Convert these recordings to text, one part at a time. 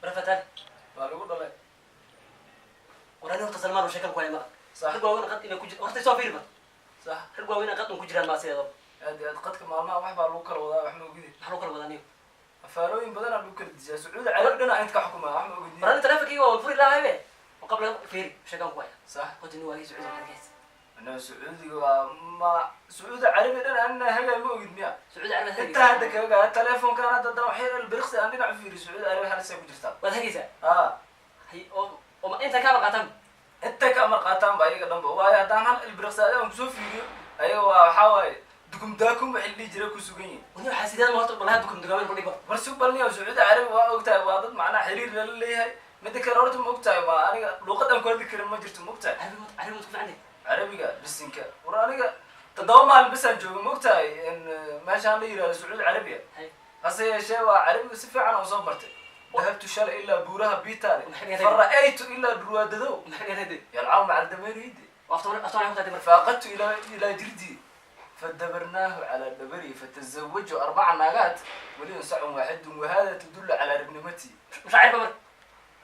Rafatale. Waa lagu dhalay. Warani horta Salmaan oo sheekan ku haya maqal. Sax. Rag waaweyn qad inay ku jir horta soo fiirba. Sax. Rag waaweyn qad un ku jiraan maa sideedaba. Aad iyo aad, qadka maalmaha wax baa lagu kala wadaa, wax ma ogidi. Maxaa lagu kala wadaa niyo? Afaarooyin badanaa lagu kala dijiyaa, Sacuudi Carabi dhana inta ka xukumaa, wax ma ogidi. Warani taleefonkayga waan furi lahaa be. Qabla fiiri sheekan ku haya. Sax. Horta nin waagii Sacuudi maxaad ka haysa? Ana Sacuudiga waa ma Sacuudi Carabi dhan anna hagaa, ma ogid miya? Sacuudi Carabi waad Intaa hagaysaa. Hadda kaga telefonkan hadda dan waxyar albiriqsi aan dhinac u fiiriyo, Sacuudi Carabi halisay ku jirtaa. Waad hagaysaa. A. Hay oo inta kaama qaataan. Inta ka amar qaataan ba ayaga dhanba, waayo haddaan hal ilbiriqsi adiga aan kusoo fiiriyo, ayaga waa waxaa waaye dukum daakum waxay dhihi jira ku sugan yihin. Wani waxaa sideed ma horta balaha dukum dugaamen ku dhigba. War sug balniya, Sacuudi Carabi waa ogtahay, waa dad macnaha xiriir lala leeyahay. Mida kale horta ma ogtahay, waa aniga luuqad aan ku hadli karin ma jirto, ma ogtahay? Carabi carabi ku fiican. Carabiga bisinka, war aniga 7 maalin bisaan jooga, ma ogtahay in meeshaan la yihahdo Sacuudi Carabiya. Hay. Hase yeeshee waa carabiga si fiican aan soo bartay. Dahabtu shalay ilaa buuraha bitaale. Maxay dhigtay? Fara'aytu ilaa durwaadadow. Maxay dhigtay? Yalcabu maca aldameeriyidi. Aftoon ku tahay marka. Faaqadtu ilaa jirdii fadabarnaahu calaa dabari fatazawaju arbaca naagaat waliyan sacun waaxidun wahada tadullu calaa ribnimatii. Mushaacir ba marka.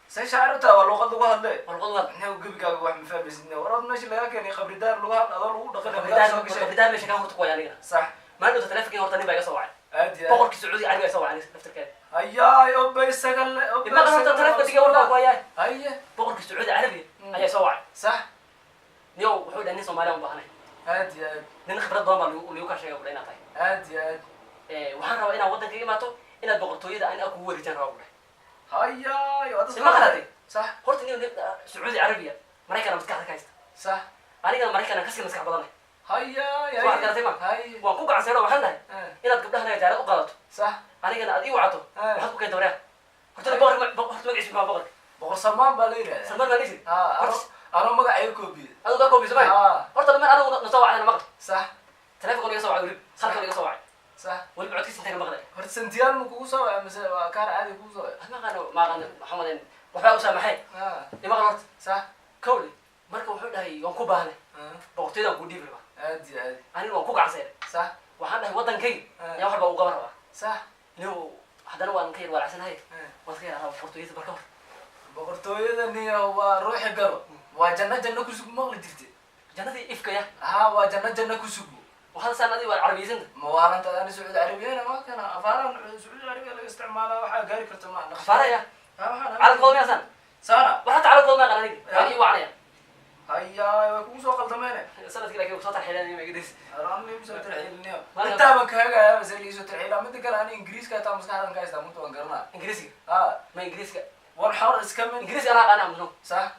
Say shaacir u tahay? Waa luuqad lagu hadle. Waa luqad wad. Maxay gebigaaga wax ma fahmaysid? War meesha lagaa keenay Qabridaar lagu hadl adoo lagu dhaqanay soo gashay. Qabridaar meesha kaan horta ku haya anigana. Sax. Maalin dhowta taleefonkayga horta nin baa iga soo wacay. Aad iyo aad. Boqorkii Sacuudi Carabiga soo wacay laftirkeeda. Hayaay, obay sagalle. Ima horta taleefonka diga war baa ku hayaa. Haye. Boqorkii Sacuudi Carabiga ayaa soo wacay. Sax. Niyow, wuxuu dhahay nin Soomaaliya u baahanay. Aad iyo aad. Nin khibrad badan baa lagu kaa sheegay buudha inaad tahay. Aad iyo aad. Waxaan rabaa inaad waddanka imaato, inaad boqortooyada ani kugu wareejaan rabaa buudha. Hayaay, waa dad. Ima qalatay? Sax. Horta nin Sacuudi Carabiya Maraykana maskaxda ka haysta. Sax. Anigana Maraykana kasii maskax badanay. Hayaay. Waxaad garatay ma? Haye. Waan ku gacanseeno, waxaan dhahay inaad gabdhaha jaarad u qaadato, anigana aad ii wacato. Waxaad ku keenta waryaa horta boqor, horta magaciisa maxaa boqorka? Boqor Salmaan baa la yidhahdaa. Salmaan baa dhihi. Ha, anoo magacayga koobiyey. Adigu kaa koobiso may. Horta dhamaan anigu nasoo wacdana maqal. Telefonka iga soo wacay, weliba halkan iga soo wacay. Weliba codkiisa inta ka maqlay. Horta santiyaal ma kugu soo wacay mise waa kaar caadi kugu soo wacay? Maqaano maqaano, maxamed waxbaa u saamaxay. Imaqal horta. Kowli marka wuxuu dhahay waan ku baahnay, boqortooyadaan kuu dhiibi rabaa. Aad iyo aad. Aniguna waan ku gacanseeray. Waxaan dhahay waddankayga ayaa wax walba u qaban rabaa. Nin haddana waan ka yar walacsanahay, waan iska yar rabaa boqortooyada barka hor. Boqortooyada niyo waa ruuxi galo, waa janno janno kusug, maqli jirte. Jannadii ifkaya. Ha, waa janno janno kusugo. Waxaad saan adiga waa carabiysanta. Mawaalanta ani Sacuudi Carabiyana waa kana afaarahan Sacuudi Carabiya laga isticmaalaa, waxaa gaari karta ma. Afaaraya. Ha, waxaan Calankood miyaasan? Saana. War hataa calankooda ma aqaan aniga, waan ii wacanaya. Hayaay, way kugu soo qaldameene. Sanadkii laakiin soo tarxiileen ma igadays. Araan liigu soo tarxiiliniyo, intaaban ka hagaaya base liisoo tarxiila. Mida kale ani Ingiriiska hataa maskaxdan ka haystaa muddo, waan garanaa. Ingiriisiga? Ha. Ma Ingiriiska? One hour is coming. Ingiriiska anaa aqaana amno. Sax.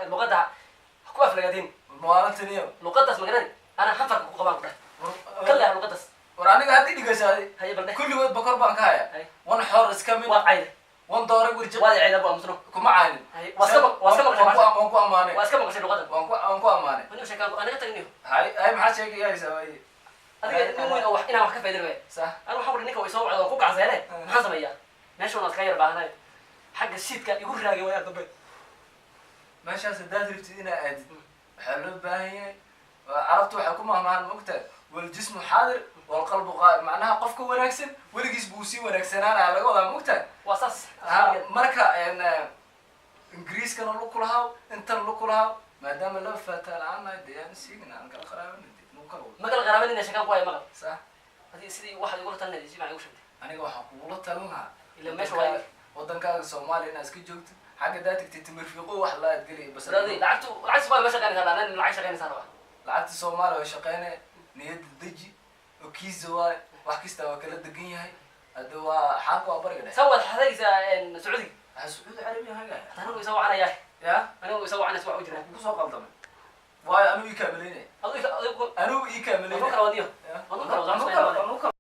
Luqadda ha ku aflagaadin. Mawaalantaniyo. Luqadaas magarani anaa hanfarka ku qabaan ku dhahay ka leex luqadaas. War aniga haddii dhigashaaday. Haye baldhe. Kulligood bokor baan ka haya. Hay. One hour is coming. Waad cayda. One doore wirji. Waad cayda bu amsno. Kuma caynin. Hay, waa iska maqashay. Waan ku amaanay. Waa iska maqashay luqadan. Waan ku amaanay. Wani sheekaan anaga tagniyo. Hay hay, maxaa sheegayaysaa waaye? Adiga nin weyn oo wax inaan wax ka faa'iidan waaya. Anigu waxaan uri ninka way soo wacda, waan ku gacseene. Maxaan sameeyaa? Meesha waan iska yar baahanahay xagga shiidka igu raagay wayaa dambe. Meeshaas haddaad rabtid inaad aadid, waxaa loo baahan yahay carabtu waxay ku mahmahan, ma ogtahay, waljismu xaadir walqalbu qaa'im, macnaha qofka wanaagsan weligiis buu sii wanaagsanaanaya laga wadaa, ma ogtahay? Waa saas. Ha, marka Ingiriiskana lug kulahaw, intan lug kulahaw, maadaama laba faataa la-aan nahay, dee aan siigna aan kala qaraabana, dee nagu kala wado. Ma kala qaraabanina, sheekaan ku haya maqal. Sax. Adiga sidii waxaad igula talinaysa si fiican igu sheegtay. Aniga waxaan kugula talin lahaa Ila meesha waa waddankaaga Soomaaliya inaad iska joogtid. Xagga daa tagtay timir fiiqo wax laa adgeliya bas. Lacagtu lacagtu Soomaaliya ma shaqeynaysaa, laanan lacag shaqeynaysaa rabaa. Lacagta Soomaaliya way shaqeyne, niyadda deji oo kiisa waay, wax kasta waa kala degan yahay, hadda waa xaalka waa bariga dhexe. Saa waad xadaysaa Sacuudiga. Waxaa Sacuudi Carabiya hagaya. Hada anigu isa wacanaya. Ya. Anigu isa wacanaysa wax u jira. Waa kugu soo qaldamay, waayo anuu ii kaamaleynaya. Adigu Anuu ii anu kaamaleynaya. kala wadiyo. Ya. Anu kala wado. Anuu kala.